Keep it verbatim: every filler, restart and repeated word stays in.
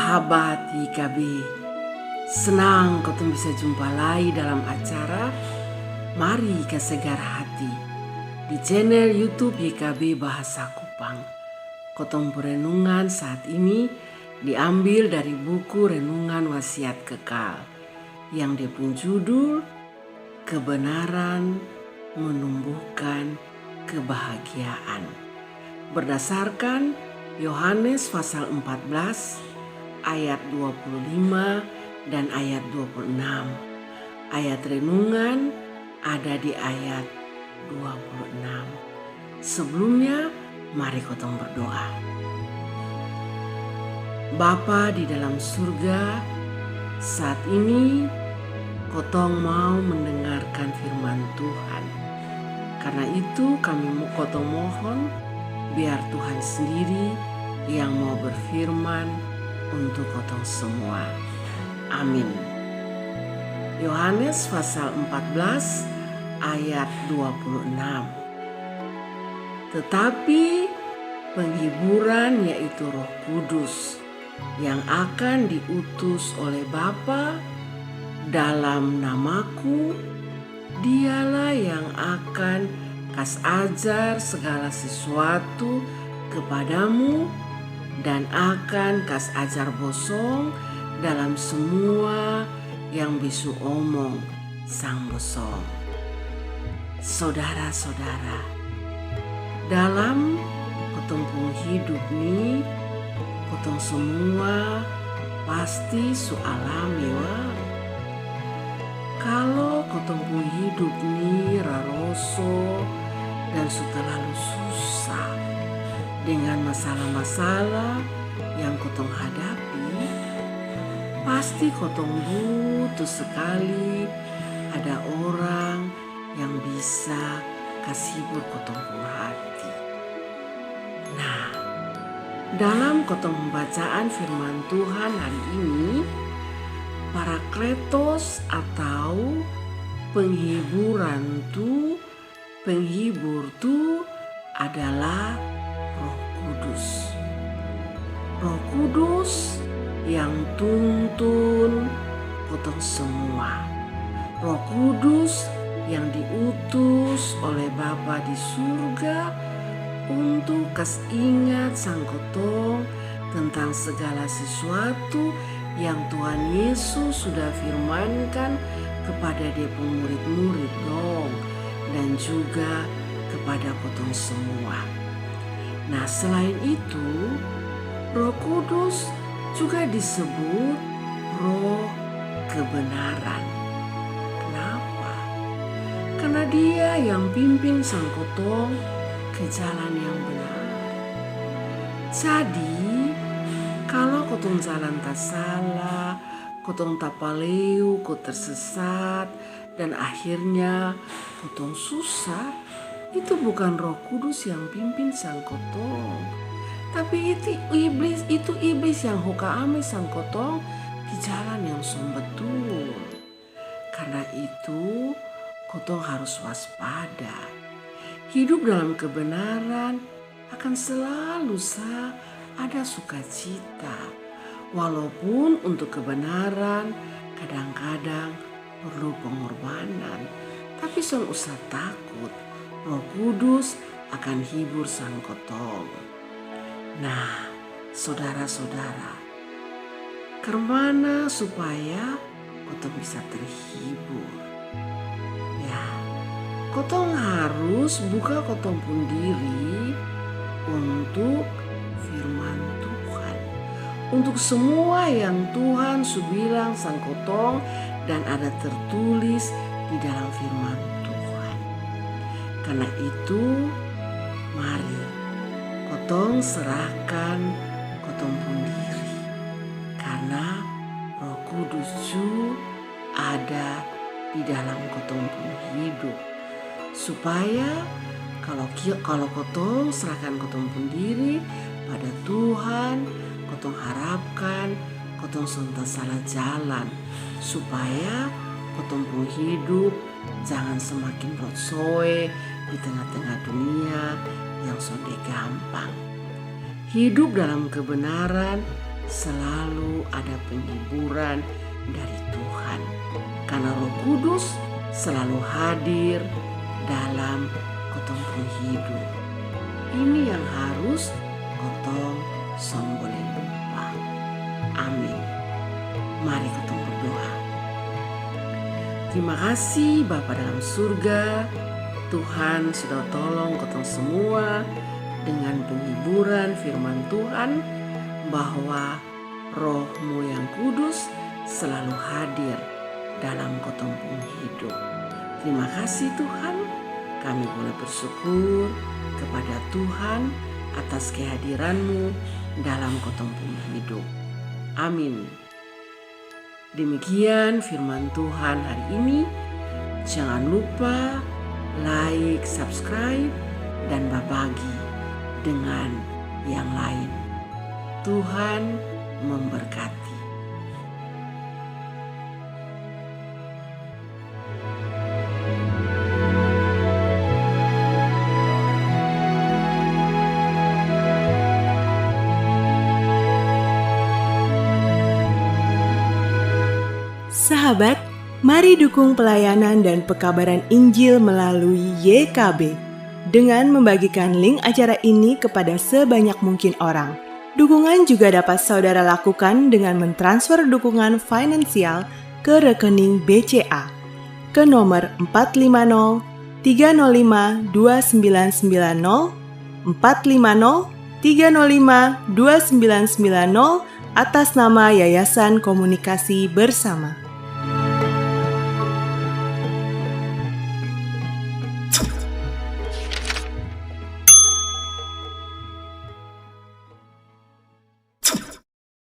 Sahabat Y K B, senang kotong bisa jumpa lai dalam acara Mari Kasagar Hati di channel YouTube Y K B Bahasa Kupang. Kotong pung renungan saat ini diambil dari buku Renungan Wasiat Kekal yang dia pung judul Kebenaran Menumbuhkan Kebahagiaan. Berdasarkan Yohanes pasal empat belas ayat dua puluh lima dan ayat dua puluh enam. Ayat renungan ada di ayat dua puluh enam. Sebelumnya, mari kotong berdoa. Bapa di dalam surga, saat ini kotong mau mendengarkan firman Tuhan. Karena itu kami mo-, kotong mohon, biar Tuhan sendiri yang mau berfirman untuk kotong semua. Amin. Yohanes pasal empat belas ayat dua puluh enam. Tetapi penghiburan, yaitu Roh Kudus, yang akan diutus oleh Bapa dalam namaku, dialah yang akan kas ajar segala sesuatu kepadamu dan akan kas ajar bosong dalam semua yang bisu omong sang bosong. Sodara-sodara, dalam kotong pung hidup ni, kotong semua pasti su alami wa. Kalo kotong pung hidup ni raroso dan su talalu susah dengan masalah-masalah yang kotong hadapi, pasti kotong butuh sekali ada orang yang bisa kasi hibur kotong pung hati. Nah, dalam kotong pembacaan firman Tuhan hari ini, Parakletos atau penghiburan tu, penghibur tu adalah Roh Kudus. Roh Kudus yang tuntun kotong semua. Roh Kudus yang diutus oleh Bapa di surga untuk kas ingat sang kotong tentang segala sesuatu yang Tuhan Yesus sudah firmankan kepada dia pung murid-murid dong, dan juga kepada kotong semua. Nah, selain itu, Roh Kudus juga disebut Roh kebenaran. Kenapa? Karena dia yang pimpin sang kotong ke jalan yang benar. Jadi, kalo kotong jalan tasala, kotong tapaleu, ko tersesat, dan akhirnya kotong susah, itu bukan Roh Kudus yang pimpin sang kotong, tapi itu iblis, itu iblis yang hoka ame sang kotong di jalan yang son betul. Karena itu, kotong harus waspada. Hidup dalam kebenaran akan selalu sa ada sukacita, walaupun untuk kebenaran kadang-kadang perlu pengorbanan. Tapi son usah takut, Roh Kudus akan hibur sang kotong. Nah, sodara-sodara, karmana supaya kotong bisa terhibur? Ya, kotong harus buka kotong pung diri untuk firman Tuhan, untuk semua yang Tuhan su bilang sang kotong dan ada tertulis di dalam firman Tuhan. Karena itu, mari kotong serahkan kotong pung diri, karena Roh Kudus ju ada di dalam kotong pung hidup, supaya kalo ki-, kalo kotong serahkan kotong pung diri pada Tuhan, kotong harapkan kotong son tasala jalan, supaya kotong pung hidup jangan semakin rotsoe di tengah-tengah dunia yang sonde gampang. Hidup dalam kebenaran selalu ada penghiburan dari Tuhan. Karena Roh Kudus selalu hadir dalam kotong pung hidup. Ini yang harus kotong son boleh lupa. Amin. Mari kotong berdoa. Terima kasih Bapa dalam surga, Tuhan sudah tolong kotong semua dengan penghiburan firman Tuhan, bahwa Roh-Mu yang kudus selalu hadir dalam kotong pung hidup. Terima kasih Tuhan, kami boleh bersyukur kepada Tuhan atas kehadiran-Mu dalam kotong pung hidup. Amin. Demikian firman Tuhan hari ini. Jangan lupa like, subscribe, dan babagi dengan yang lain. Tuhan memberkati. Sahabat, mari dukung pelayanan dan pekabaran Injil melalui Y K B dengan membagikan link acara ini kepada sebanyak mungkin orang. Dukungan juga dapat saudara lakukan dengan mentransfer dukungan finansial ke rekening B C A ke nomor empat lima nol tiga nol lima dua sembilan sembilan nol, empat lima nol tiga nol lima dua sembilan sembilan nol, atas nama Yayasan Komunikasi Bersama.